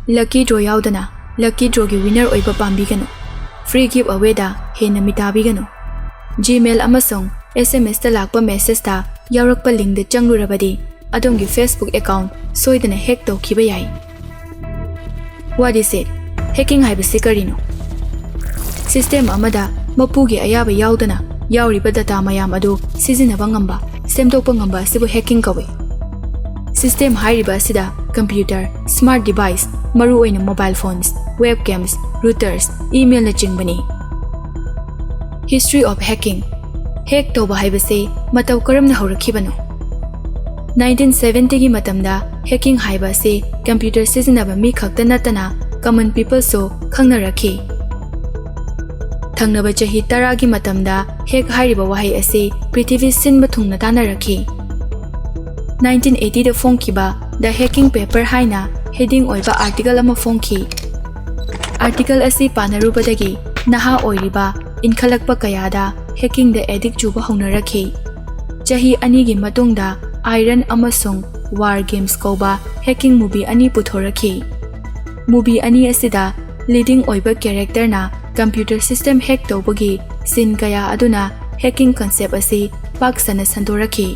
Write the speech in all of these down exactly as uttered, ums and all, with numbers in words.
Lucky draw ꯌꯥꯎꯗꯅ lucky drawꯒꯤ winner ꯑꯣꯏꯕ ꯄꯥꯝꯕꯤꯒꯅꯨ꯫ Free giveawayꯗ ꯍꯦꯟꯅ ꯃꯤꯇꯥꯕꯤꯒꯅꯨ꯫ Gmail ꯑꯃꯁꯨꯡ SMSꯇ ꯂꯥꯛꯄ messageꯇ ꯌꯥꯎꯔꯛꯄ linkꯇ ꯆꯪꯂꯨꯔꯕꯗꯤ ꯑꯗꯣꯝꯒꯤ Facebook account ꯁꯣꯏꯗꯅ hack ꯇꯧꯈꯤꯕ ꯌꯥꯏ꯫ What is it? Hacking ꯍꯥꯏꯕꯁꯤ ꯀꯔꯤꯅꯣ? System ꯑꯃꯗ ꯃꯄꯨꯒꯤ ꯑꯌꯥꯕ ꯌꯥꯎꯗꯅ ꯌꯥꯎꯔꯤꯕ data ꯃꯌꯥꯝ ꯑꯗꯨ ꯁꯤꯖꯤꯟꯅꯕ ꯉꯝꯕ, ꯁꯦꯝꯗꯣꯛꯄ ꯉꯝꯕ ꯑꯁꯤꯕꯨ hacking ꯀꯧꯏ꯫ System ꯍꯥꯏꯔꯤꯕ ꯑꯁꯤꯗ computer, smart device, ꯃꯔꯨꯑꯣꯏꯅ mobile phones, webcams, routers, emailꯅꯆꯤꯡꯕꯅꯤ꯫ History of hacking. Hack ꯇꯧꯕ ꯍꯥꯏꯕꯁꯤ ꯃꯇꯧ ꯀꯔꯝꯅ ꯍꯧꯔꯛꯈꯤꯕꯅꯣ? Nineteen seventyꯒꯤ ꯃꯇꯝꯗ hacking ꯍꯥꯏꯕ ꯑꯁꯤ computer ꯁꯤꯖꯤꯟꯅꯕ ꯃꯤ ꯈꯛꯇ ꯅꯠꯇꯅ common peopleꯁꯨ ꯈꯪꯅꯔꯛꯈꯤ꯫ ꯊꯪꯅꯕ ꯆꯍꯤ ꯇꯔꯥꯒꯤ ꯃꯇꯝꯗ hack ꯍꯥꯏꯔꯤꯕ ꯋꯥꯍꯩ ꯑꯁꯤ ꯄ꯭ꯔꯤꯊꯤꯕꯤ ꯁꯤꯟꯕ ꯊꯨꯡꯅ ꯇꯥꯟꯅꯔꯛꯈꯤ꯫ Nineteen eightyꯗ ꯐꯣꯡꯈꯤꯕ The Hacking Paper ꯍꯥꯏꯅ heading ꯑꯣꯏꯕ article ꯑꯃ ꯐꯣꯡꯈꯤ꯫ Article ꯑꯁꯤ ꯄꯥꯅꯔꯨꯕꯗꯒꯤ ꯅꯍꯥ ꯑꯣꯏꯔꯤꯕ ꯏꯟꯈꯠꯂꯛꯄ ꯀꯌꯥꯗ hackingꯗ addict ꯆꯨꯕ ꯍꯧꯅꯔꯛꯈꯤ꯫ ꯆꯍꯤ ꯑꯅꯤꯒꯤ ꯃꯇꯨꯡꯗ Iron ꯑꯃꯁꯨꯡ War Games ꯀꯧꯕ hacking movie ꯑꯅꯤ ꯄꯨꯊꯣꯔꯛꯈꯤ꯫ Movie ꯑꯅꯤ ꯑꯁꯤꯗ leading ꯑꯣꯏꯕ characterꯅ computer system hack ꯇꯧꯕꯒꯤ scene ꯀꯌꯥ ꯑꯗꯨꯅ hacking concept ꯑꯁꯤ ꯄꯥꯛ ꯁꯟꯅ ꯁꯟꯗꯣꯔꯛꯈꯤ꯫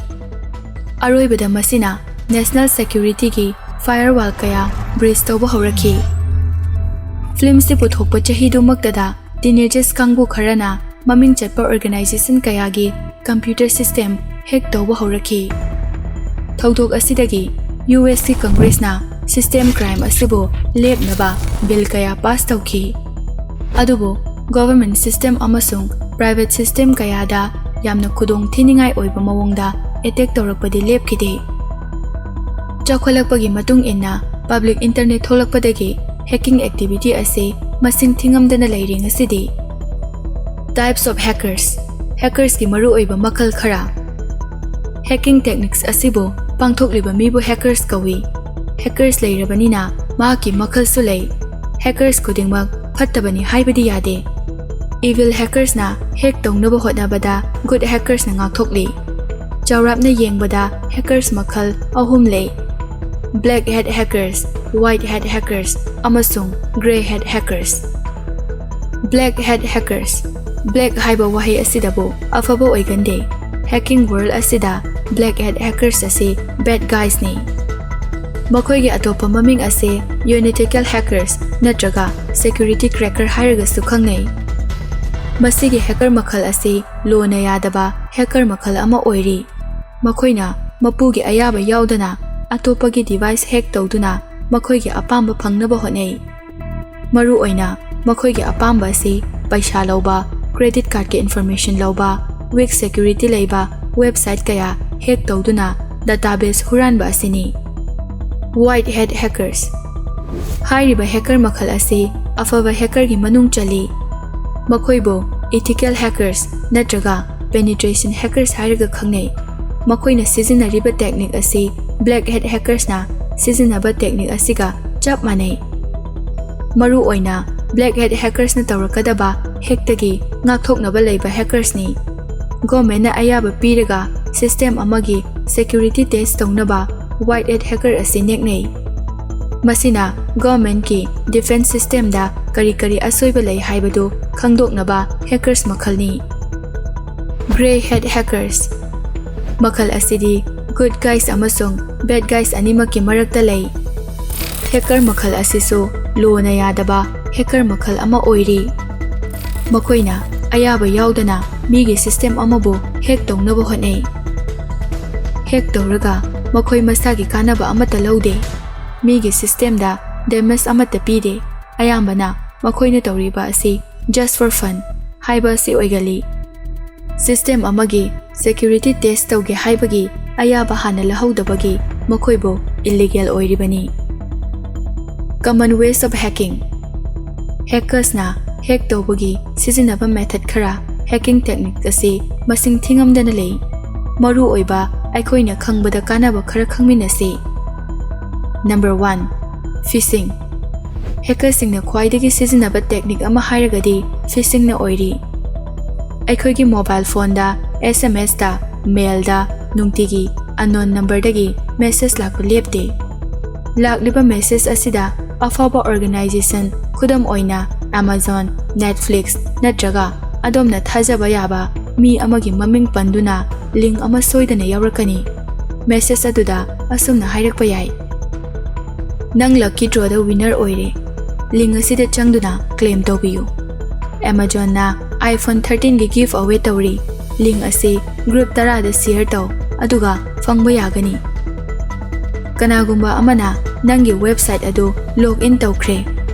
ꯑꯔꯣꯏꯕꯗ ꯃꯁꯤꯅ national securityꯒꯤ firewall ꯀꯌꯥ breach ꯇꯧꯕ ꯍꯧꯔꯛꯈꯤ꯫ Filmꯁꯤ ꯄꯨꯊꯣꯛꯄ ꯆꯍꯤꯗꯨꯃꯛꯇꯗ teenagers ꯀꯥꯡꯕꯨ ꯈꯔꯅ ꯃꯃꯤꯡ ꯆꯠꯄ organization ꯀꯌꯥꯒꯤ computer system hack ꯇꯧꯕ ꯍꯧꯔꯛꯈꯤ꯫ ꯊꯧꯗꯣꯛ ꯑꯁꯤꯗꯒꯤ USꯀꯤ Congressꯅ system crime ꯑꯁꯤꯕꯨ ꯂꯦꯞꯅꯕ bill ꯀꯌꯥ pass ꯇꯧꯈꯤ꯫ ꯑꯗꯨꯕꯨ government system ꯑꯃꯁꯨꯡ private system ꯀꯌꯥꯗ ꯌꯥꯝꯅ ꯈꯨꯗꯣꯡ ꯊꯤꯅꯤꯡꯉꯥꯏ ꯑꯣꯏꯕ ꯃꯑꯣꯡꯗ attack ꯇꯧꯔꯛꯄꯗꯤ ꯂꯦꯞꯈꯤꯗꯦ꯫ ꯆꯥꯎꯈꯠꯂꯛꯄꯒꯤ ꯃꯇꯨꯡ ꯏꯟꯅ public internet ꯊꯣꯛꯂꯛꯄꯗꯒꯤ hacking activity ꯑꯁꯤ ꯃꯁꯤꯡ ꯊꯤꯉꯝꯗꯅ ꯂꯩꯔꯤ ꯉꯁꯤꯗꯤ꯫ Types of hackers. Hackersꯀꯤ ꯃꯔꯨꯑꯣꯏꯕ ꯃꯈꯜ ꯈꯔ꯫ Hacking techniques ꯑꯁꯤꯕꯨ ꯄꯥꯡꯊꯣꯛꯂꯤꯕ ꯃꯤꯕꯨ hackers ꯀꯧꯏ꯫ Hackers ꯂꯩꯔꯕꯅꯤꯅ ꯃꯍꯥꯛꯀꯤ ꯃꯈꯜꯁꯨ ꯂꯩ꯫ Hackers ꯈꯨꯗꯤꯡꯃꯛ ꯐꯠꯇꯕꯅꯤ ꯍꯥꯏꯕꯗꯤ ꯌꯥꯗꯦ꯫ Evil hackersꯅ hack ꯇꯧꯅꯕ ꯍꯣꯠꯅꯕꯗ good hackersꯅ ꯉꯥꯛꯊꯣꯛꯂꯤ꯫ ꯆꯥꯎꯔꯥꯛꯅ ꯌꯦꯡꯕꯗ hackers ꯃꯈꯜ ꯑꯍꯨꯝ ꯂꯩ: Black hat hackers, white hat hackers ꯑꯃꯁꯨꯡ grey hat hackers꯫ Black hat hackers꯫ Black ꯍꯥꯏꯕ ꯋꯥꯍꯩ ꯑꯁꯤꯗꯕꯨ ꯑꯐꯕ ꯑꯣꯏꯒꯟꯗꯦ꯫ Hacking world ꯑꯁꯤꯗ black hat hackers ꯑꯁꯤ bad guysꯅꯤ꯫ ꯃꯈꯣꯏꯒꯤ ꯑꯇꯣꯞꯄ ꯃꯃꯤꯡ ꯑꯁꯤ unethical hackers ꯅꯠꯇ꯭ꯔꯒ security cracker ꯍꯥꯏꯔꯒꯁꯨ ꯈꯪꯅꯩ꯫ ꯃꯁꯤꯒꯤ hacker ꯃꯈꯜ ꯑꯁꯤ lawꯅ ꯌꯥꯗꯕ hacker ꯃꯈꯜ ꯑꯃ ꯑꯣꯏꯔꯤ꯫ ꯃꯈꯣꯏꯅ ꯃꯄꯨꯒꯤ ꯑꯌꯥꯕ ꯌꯥꯎꯗꯅ ꯑꯇꯣꯞꯄꯒꯤ device hack ꯇꯧꯗꯨꯅ ꯃꯈꯣꯏꯒꯤ ꯑꯄꯥꯝꯕ ꯐꯪꯅꯕ ꯍꯣꯠꯅꯩ꯫ ꯃꯔꯨꯑꯣꯏꯅ ꯃꯈꯣꯏꯒꯤ ꯑꯄꯥꯝꯕ ꯑꯁꯤ ꯄꯩꯁꯥ ꯂꯧꯕ, credit cardꯀꯤ information ꯂꯧꯕ, weak security ꯂꯩꯕ website ꯀꯌꯥ hack ꯇꯧꯗꯨꯅ database ꯍꯨꯔꯥꯟꯕ ꯑꯁꯤꯅꯤ꯫ White hat hackers꯫ ꯍꯥꯏꯔꯤꯕ hacker ꯃꯈꯜ ꯑꯁꯤ ꯑꯐꯕ hackerꯒꯤ ꯃꯅꯨꯡ ꯆꯜꯂꯤ꯫ ꯃꯈꯣꯏꯕꯨ ethical hackers ꯅꯠꯇ꯭ꯔꯒ penetration hackers ꯍꯥꯏꯔꯒ ꯈꯪꯅꯩ꯫ ꯃꯈꯣꯏꯅ ꯁꯤꯖꯤꯟꯅꯔꯤꯕ technique ꯑꯁꯤ black hat hackersꯅ ꯁꯤꯖꯤꯟꯅꯕ technique ꯑꯁꯤꯒ ꯆꯞ ꯃꯥꯟꯅꯩ꯫ ꯃꯔꯨꯑꯣꯏꯅ black hat hackersꯅ ꯇꯧꯔꯛꯀꯗꯕ hackꯇꯒꯤ ꯉꯥꯛꯊꯣꯛꯅꯕ ꯂꯩꯕ hackersꯅꯤ꯫ Governmentꯅ ꯑꯌꯥꯕ ꯄꯤꯔꯒ system ꯑꯃꯒꯤ security test ꯇꯧꯅꯕ white hat hacker ꯑꯁꯤ ꯅꯦꯛꯅꯩ꯫ ꯃꯁꯤꯅ governmentꯀꯤ defense systemꯗ ꯀꯔꯤ ꯀꯔꯤ ꯑꯁꯣꯏꯕ ꯂꯩ ꯍꯥꯏꯕꯗꯨ ꯈꯪꯗꯣꯛꯅꯕ hackers ꯃꯈꯜꯅꯤ꯫ Grey hat hackers꯫ ꯃꯈꯜ ꯑꯁꯤꯗꯤ good guys ꯑꯃꯁꯨꯡ bad guys ꯑꯅꯤꯃꯛꯀꯤ ꯃꯔꯛꯇ ꯂꯩ꯫ Hacker ꯃꯈꯜ ꯑꯁꯤꯁꯨ lawꯅ ꯌꯥꯗꯕ hacker ꯃꯈꯜ ꯑꯃ ꯑꯣꯏꯔꯤ꯫ ꯃꯈꯣꯏꯅ ꯑꯌꯥꯕ ꯌꯥꯎꯗꯅ ꯃꯤꯒꯤ system ꯑꯃꯕꯨ hack ꯇꯧꯅꯕ ꯍꯣꯠꯅꯩ꯫ Hack ꯇꯧꯔꯒ ꯃꯈꯣꯏ ꯃꯁꯥꯒꯤ ꯀꯥꯟꯅꯕ ꯑꯃꯠꯇ ꯂꯧꯗꯦ꯫ ꯃꯤꯒꯤ systemꯗ damage ꯑꯃꯠꯇ ꯄꯤꯗꯦ꯫ ꯑꯌꯥꯝꯕꯅ ꯃꯈꯣꯏꯅ ꯇꯧꯔꯤꯕ ꯑꯁꯤ just for fun ꯍꯥꯏꯕ ꯑꯁꯤ ꯑꯣꯏꯒꯜꯂꯤ꯫ System ꯑꯃꯒꯤ security test ꯇꯧꯒꯦ ꯍꯥꯏꯕꯒꯤ ꯑꯌꯥꯕ ꯍꯥꯟꯅ ꯂꯧꯍꯧꯗꯕꯒꯤ ꯃꯈꯣꯏꯕꯨ illegal ꯑꯣꯏꯔꯤꯕꯅꯤ꯫ Common ways of hacking꯫ Hackersꯅ hack ꯇꯧꯕꯒꯤ ꯁꯤꯖꯤꯟꯅꯕ method ꯈꯔ, hacking technique ꯑꯁꯤ ꯃꯁꯤꯡ ꯊꯤꯉꯝꯗꯅ ꯂꯩ꯫ ꯃꯔꯨꯑꯣꯏꯕ ꯑꯩꯈꯣꯏꯅ ꯈꯪꯕꯗ ꯀꯥꯟꯅꯕ ꯈꯔ ꯈꯪꯃꯤꯟꯅꯁꯤ꯫ Number one, phishing꯫ Hackerꯁꯤꯡꯅ ꯈ꯭ꯋꯥꯏꯗꯒꯤ ꯁꯤꯖꯤꯟꯅꯕ technique ꯑꯃ ꯍꯥꯏꯔꯒꯗꯤ phishingꯅ ꯑꯣꯏꯔꯤ꯫ ꯑꯩꯈꯣꯏꯒꯤ mobile phoneꯗ, SMSꯇ, mailꯗ ꯅꯨꯡꯇꯤꯒꯤ unknown numberꯗꯒꯤ message ꯂꯥꯛꯄ ꯂꯦꯞꯇꯦ꯫ ꯂꯥꯛꯂꯤꯕ message ꯑꯁꯤꯗ ꯑꯐꯕ organization, ꯈꯨꯗꯝ ꯑꯣꯏꯅ Amazon, Netflix ꯅꯠꯇ꯭ꯔꯒ ꯑꯗꯣꯝꯅ ꯊꯥꯖꯕ ꯌꯥꯕ ꯃꯤ ꯑꯃꯒꯤ ꯃꯃꯤꯡ ꯄꯟꯗꯨꯅ link ꯑꯃ ꯁꯣꯏꯗꯅ ꯌꯥꯎꯔꯛꯀꯅꯤ꯫ Message ꯑꯗꯨꯗ ꯑꯁꯨꯝꯅ ꯍꯥꯏꯔꯛꯄ ꯌꯥꯏ, "ꯅꯪ lucky drawꯗ winner ꯑꯣꯏꯔꯦ꯫ Link ꯑꯁꯤꯗ ꯆꯪꯗꯨꯅ claim ꯇꯧꯕꯤꯌꯨ꯫ Amazonꯅ iPhone thirteenꯒꯤ giveaway ꯇꯧꯔꯤ꯫ Link ꯑꯁꯤ group ꯇꯔꯥꯗ share ꯇꯧ, ꯑꯗꯨꯒ ꯐꯪꯕ ꯌꯥꯒꯅꯤ꯫" ꯀꯅꯥꯒꯨꯝꯕ ꯑꯃꯅ ꯅꯪꯒꯤ website ꯑꯗꯨ log in ꯇꯧꯈ꯭ꯔꯦ꯫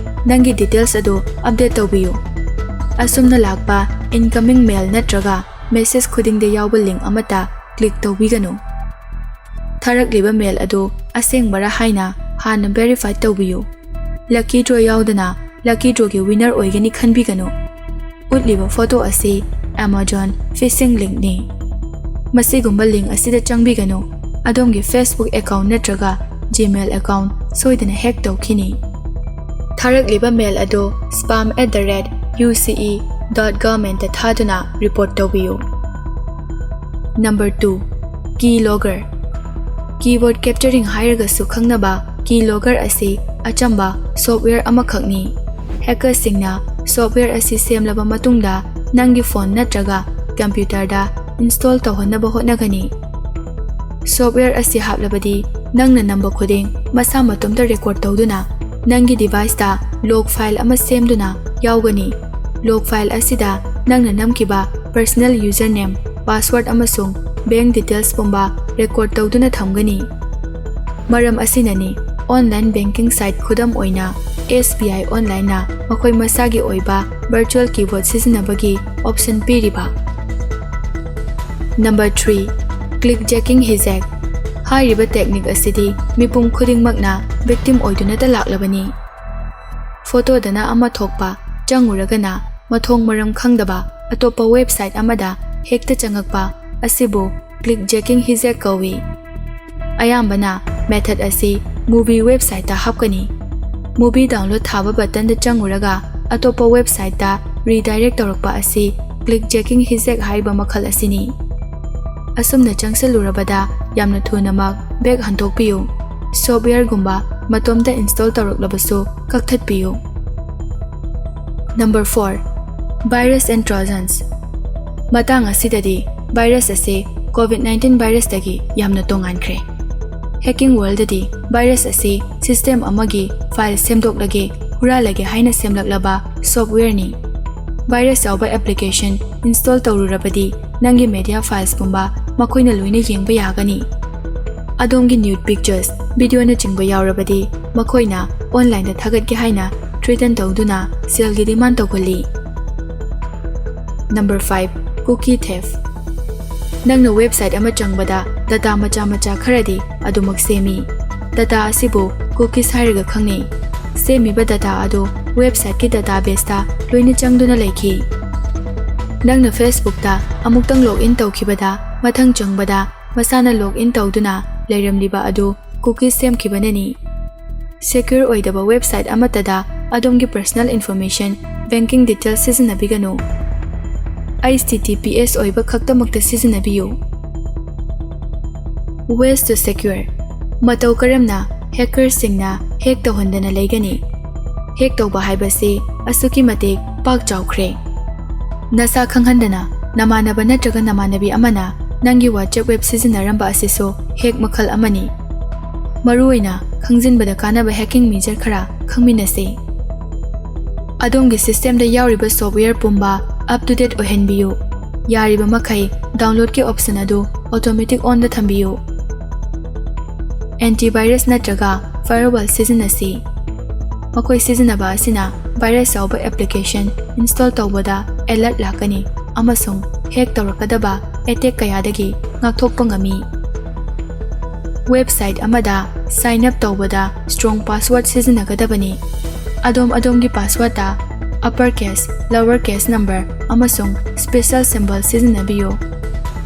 ꯅꯪꯒꯤ details ꯑꯗꯨ update ꯇꯧꯕꯤꯌꯨ꯫ ꯑꯁꯨꯝꯅ ꯂꯥꯛꯄ incoming mail ꯅꯠꯇ꯭ꯔꯒ message ꯈꯨꯗꯤꯡꯗ ꯌꯥꯎꯕ link ꯑꯃꯠꯇ click ꯇꯧꯕꯤꯒꯅꯨ꯫ ꯊꯥꯔꯛꯂꯤꯕ mail ꯑꯗꯨ ꯑꯁꯦꯡꯕꯔꯥ ꯍꯥꯏꯅ ꯍꯥꯟꯅ verify ꯇꯧꯕꯤꯌꯨ꯫ Lucky draw ꯌꯥꯎꯗꯅ lucky drawꯒꯤ winner ꯑꯣꯏꯒꯅꯤ ꯈꯟꯕꯤꯒꯅꯨ꯫ ꯎꯠꯂꯤꯕ photo ꯑꯁꯤ Amazon phishing linkꯅꯤ꯫ ꯃꯁꯤꯒꯨꯝꯕ link ꯑꯁꯤꯗ ꯆꯪꯕꯤꯒꯅꯨ꯫ ꯑꯗꯣꯝꯒꯤ Facebook account ꯅꯠꯇ꯭ꯔꯒ Gmail account ꯁꯣꯏꯗꯅ hack ꯇꯧꯈꯤꯅꯤ꯫ ꯊꯥꯔꯛꯂꯤꯕ mail ꯑꯗꯨ spam at the rate U C E dot governmentꯇ ꯊꯥꯗꯨꯅ report ꯇꯧꯕꯤꯌꯨ꯫ Number two, Keylogger꯫ Keyword capturing ꯍꯥꯏꯔꯒꯁꯨ ꯈꯪꯅꯕ Keylogger ꯑꯁꯤ ꯑꯆꯝꯕ software ꯑꯃꯈꯛꯅꯤ꯫ Hackerꯁꯤꯡꯅ software ꯑꯁꯤ ꯁꯦꯝꯂꯕ ꯃꯇꯨꯡꯗ ꯅꯪꯒꯤ phone ꯅꯠꯇ꯭ꯔꯒ computerꯗ install ꯇꯧꯍꯟꯅꯕ ꯍꯣꯠꯅꯒꯅꯤ꯫ Software ꯑꯁꯤ ꯍꯥꯞꯂꯕꯗꯤ ꯅꯪꯅ ꯅꯝꯕ ꯈꯨꯗꯤꯡ ꯃꯁꯥ ꯃꯇꯣꯝꯇ record ꯇꯧꯗꯨꯅ ꯅꯪꯒꯤ deviceꯇ log file ꯑꯃ ꯁꯦꯝꯗꯨꯅ ꯌꯥꯎꯒꯅꯤ꯫ Log file ꯑꯁꯤꯗ ꯅꯪꯅ ꯅꯝꯈꯤꯕ personal username, password ꯑꯃꯁꯨꯡ bank details ꯄꯨꯝꯕ record ꯇꯧꯗꯨꯅ ꯊꯝꯒꯅꯤ꯫ ꯃꯔꯝ ꯑꯁꯤꯅꯅꯤ online banking site ꯈꯨꯗꯝ ꯑꯣꯏꯅ S B I Onlineꯅ ꯃꯈꯣꯏ ꯃꯁꯥꯒꯤ ꯑꯣꯏꯕ virtual keyboard ꯁꯤꯖꯤꯟꯅꯕꯒꯤ option ꯄꯤꯔꯤꯕ꯫ Number three, Clickjacking Hijack꯫ ꯍꯥꯏꯔꯤꯕ technique ꯑꯁꯤꯗꯤ ꯃꯤꯄꯨꯝ ꯈꯨꯗꯤꯡꯃꯛꯅ victim ꯑꯣꯏꯗꯨꯅꯇ ꯂꯥꯛꯂꯕꯅꯤ꯫ Photoꯗꯅ ꯑꯃ ꯊꯣꯛꯄ, ꯆꯪꯉꯨꯔꯒꯅ ꯃꯊꯣꯡ ꯃꯔꯝ ꯈꯪꯗꯕ ꯑꯇꯣꯞꯄ website ꯑꯃꯗ ꯍꯦꯛꯇ ꯆꯪꯉꯛꯄ ꯑꯁꯤꯕꯨ clickjacking hijack ꯀꯧꯏ꯫ ꯑꯌꯥꯝꯕꯅ method ꯑꯁꯤ movie websiteꯇ ꯍꯥꯞꯀꯅꯤ꯫ Movie download ꯊꯥꯕ buttonꯗ ꯆꯪꯉꯨꯔꯒ ꯑꯇꯣꯞꯄ websiteꯇ redirect ꯇꯧꯔꯛꯄ ꯑꯁꯤ clickjacking hijack ꯍꯥꯏꯕ ꯃꯈꯜ ꯑꯁꯤꯅꯤ꯫ ꯑꯁꯨꯝꯅ ꯆꯪꯁꯤꯜꯂꯨꯔꯕꯗ ꯌꯥꯝꯅ ꯊꯨꯅꯃꯛ back ꯍꯟꯗꯣꯛꯄꯤꯌꯨ꯫ softwareꯒꯨꯝꯕ ꯃꯇꯣꯝꯇ install ꯇꯧꯔꯛꯂꯕꯁꯨ ꯀꯛꯊꯠꯄꯤꯌꯨ꯫ Number four, virus and trojans꯫ ꯃꯇꯥꯡ ꯑꯁꯤꯗꯗꯤ virus ꯑꯁꯤ COVID nineteen virusꯇꯒꯤ ꯌꯥꯝꯅ ꯇꯣꯉꯥꯟꯈ꯭ꯔꯦ꯫ Hacking worldꯗꯤ virus ꯑꯁꯤ system ꯑꯃꯒꯤ file ꯁꯦꯝꯗꯣꯛꯂꯒꯦ, ꯍꯨꯔꯥꯜꯂꯒꯦ ꯍꯥꯏꯅ ꯁꯦꯝꯂꯛꯂꯕ softwareꯅꯤ꯫ Virus ꯌꯥꯎꯕ application install ꯇꯧꯔꯨꯔꯕꯗꯤ ꯅꯪꯒꯤ media filesꯀꯨꯝꯕ ꯃꯈꯣꯏꯅ ꯂꯣꯏꯅ ꯌꯦꯡꯕ ꯌꯥꯒꯅꯤ꯫ ꯑꯗꯣꯝꯒꯤ nude pictures, videoꯅꯆꯤꯡꯕ ꯌꯥꯎꯔꯕꯗꯤ ꯃꯈꯣꯏꯅ onlineꯗ ꯊꯥꯒꯠꯀꯦ ꯍꯥꯏꯅ threaten ꯇꯧꯗꯨꯅ ꯁꯦꯜꯒꯤ demand ꯇꯧꯒꯜꯂꯤ꯫ Number five, cookie theft꯫ ꯅꯪꯅ website ꯑꯃ ꯆꯪꯕꯗ data ꯃꯆꯥ ꯃꯆꯥ ꯈꯔꯗꯤ ꯑꯗꯨꯃꯛ ꯁꯦꯝꯃꯤ꯫ Data ꯑꯁꯤꯕꯨ cookies ꯍꯥꯏꯔꯒ ꯈꯪꯅꯩ꯫ ꯁꯦꯝꯃꯤꯕ data ꯑꯗꯨ websiteꯀꯤ databaseꯇ ꯂꯣꯏꯅ ꯆꯪꯗꯨꯅ ꯂꯩꯈꯤ꯫ ꯅꯪꯅ Facebookꯇ ꯑꯃꯨꯛꯇꯪ login ꯇꯧꯈꯤꯕꯗ ꯃꯊꯪ ꯆꯪꯕꯗ ꯃꯁꯥꯅ login ꯇꯧꯗꯨꯅ ꯂꯩꯔꯝꯂꯤꯕ ꯑꯗꯨ cookies ꯁꯦꯝꯈꯤꯕꯅꯅꯤ꯫ Secure ꯑꯣꯏꯗꯕ website ꯑꯃꯠꯇꯗ ꯑꯗꯣꯝꯒꯤ personal information, banking details ꯁꯤꯖꯤꯟꯅꯕꯤꯒꯅꯨ꯫ HTTPS ꯑꯣꯏꯕ ꯈꯛꯇꯃꯛꯇ ꯁꯤꯖꯤꯟꯅꯕꯤꯌꯨ꯫ Ways to secure꯫ ꯃꯇꯧ ꯀꯔꯝꯅ hackerꯁꯤꯡꯅ hack ꯇꯧꯍꯟꯗꯅ ꯂꯩꯒꯅꯤ? Hack ꯇꯧꯕ ꯍꯥꯏꯕꯁꯤ ꯑꯁꯨꯛꯀꯤ ꯃꯇꯤꯛ ꯄꯥꯛ ꯆꯥꯎꯈ꯭ꯔꯦ꯫ ꯅꯁꯥ ꯈꯪꯍꯟꯗꯅ ꯅꯃꯥꯟꯅꯕ ꯅꯠꯇ꯭ꯔꯒ ꯅꯃꯥꯟꯅꯕꯤ ꯑꯃꯅ ꯅꯪꯒꯤ WhatsApp web ꯁꯤꯖꯤꯟꯅꯔꯝꯕ ꯑꯁꯤꯁꯨ hack ꯃꯈꯜ ꯑꯃꯅꯤ꯫ ꯃꯔꯨꯑꯣꯏꯅ ꯈꯪꯖꯤꯟꯕꯗ ꯀꯥꯟꯅꯕ hacking measure ꯈꯔ ꯈꯪꯃꯤꯟꯅꯁꯤ꯫ ꯑꯗꯣꯝꯒꯤ systemꯗ ꯌꯥꯎꯔꯤꯕ software ꯄꯨꯝꯕ up to date ꯑꯣꯏꯍꯟꯕꯤꯌꯨ꯫ ꯌꯥꯔꯤꯕ ꯃꯈꯩ downloadꯀꯤ option ꯑꯗꯨ automatic onꯗ ꯊꯝꯕꯤꯌꯨ꯫ Antivirus ꯅꯠꯇ꯭ꯔꯒ firewall ꯁꯤꯖꯤꯟꯅꯁꯤ꯫ ꯃꯈꯣꯏ ꯁꯤꯖꯤꯟꯅꯕ ꯑꯁꯤꯅ virus ꯌꯥꯎꯕ application install ꯇꯧꯕꯗ alert ꯂꯥꯛꯀꯅꯤ ꯑꯃꯁꯨꯡ hack ꯇꯧꯔꯛꯀꯗꯕ attack ꯀꯌꯥꯗꯒꯤ ꯉꯥꯛꯊꯣꯛꯄ ꯉꯝꯃꯤ꯫ Website ꯑꯃꯗ sign up ꯇꯧꯕꯗ strong password ꯁꯤꯖꯤꯟꯅꯒꯗꯕꯅꯤ꯫ ꯑꯗꯣꯝ ꯑꯗꯣꯝꯒꯤ passwordꯇ upper case, lower case number ꯑꯃꯁꯨꯡ special symbol ꯁꯤꯖꯤꯟꯅꯕꯤꯌꯨ꯫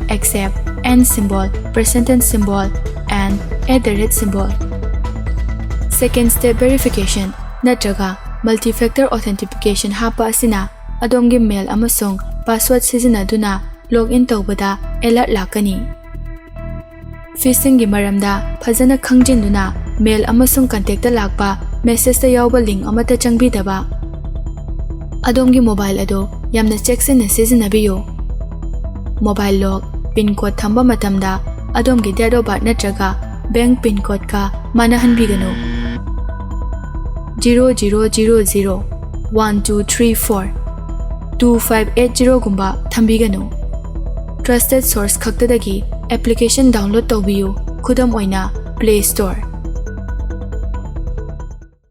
Except, and symbol, percentage symbol, and at the rate symbol꯫ Second step verification ꯅꯠꯇ꯭ꯔꯒ multi-factor authentication ꯍꯥꯞꯄ ꯑꯁꯤꯅ ꯑꯗꯣꯝꯒꯤ mail ꯑꯃꯁꯨꯡ password ꯁꯤꯖꯤꯟꯅꯗꯨꯅ login ꯇꯧꯕꯗ alert ꯂꯥꯛꯀꯅꯤ꯫ Phishingꯒꯤ ꯃꯔꯝꯗ ꯐꯖꯅ ꯈꯪꯖꯤꯟꯗꯨꯅ ꯃꯦꯜ ꯑꯃꯁꯨꯡ ꯀꯟꯇꯦꯛꯇ ꯂꯥꯛꯄ ꯃꯦꯁꯦꯖꯇ ꯌꯥꯎꯕ ꯂꯤꯡ ꯑꯃꯠꯇ ꯆꯪꯕꯤꯗꯕ꯫ ꯑꯗꯣꯝꯒꯤ ꯃꯣꯕꯥꯏꯜ ꯑꯗꯨ ꯌꯥꯝꯅ ꯆꯦꯛꯁꯤꯟꯅ ꯁꯤꯖꯤꯟꯅꯕꯤꯌꯨ꯫ ꯃꯣꯕꯥꯏꯜ ꯂꯣꯛ, ꯄꯤꯟ ꯀꯣꯗ ꯊꯝꯕ ꯃꯇꯝꯗ ꯑꯗꯣꯝꯒꯤ date of birth ꯅꯠꯇ꯭ꯔꯒ ꯕꯦꯡꯛ ꯄꯤꯟ ꯀꯣꯗꯀ ꯃꯥꯟꯅꯍꯟꯕꯤꯒꯅꯨ꯫ Zero zero zero zero one two three four two five eight zero ꯒꯨꯝꯕ ꯊꯝꯕꯤꯒꯅꯨ꯫ ꯇ꯭ꯔꯁꯇꯦꯗ ꯁꯣꯔꯁ ꯈꯛꯇꯗꯒꯤ ꯑꯦꯄ꯭ꯂꯤꯀꯦꯁꯟ ꯗꯥꯎꯟꯂꯣꯗ ꯇꯧꯕꯤꯌꯨ, ꯈꯨꯗꯝ ꯑꯣꯏꯅ, ꯄ꯭ꯂꯦ ꯁ꯭ꯇꯣꯔ꯫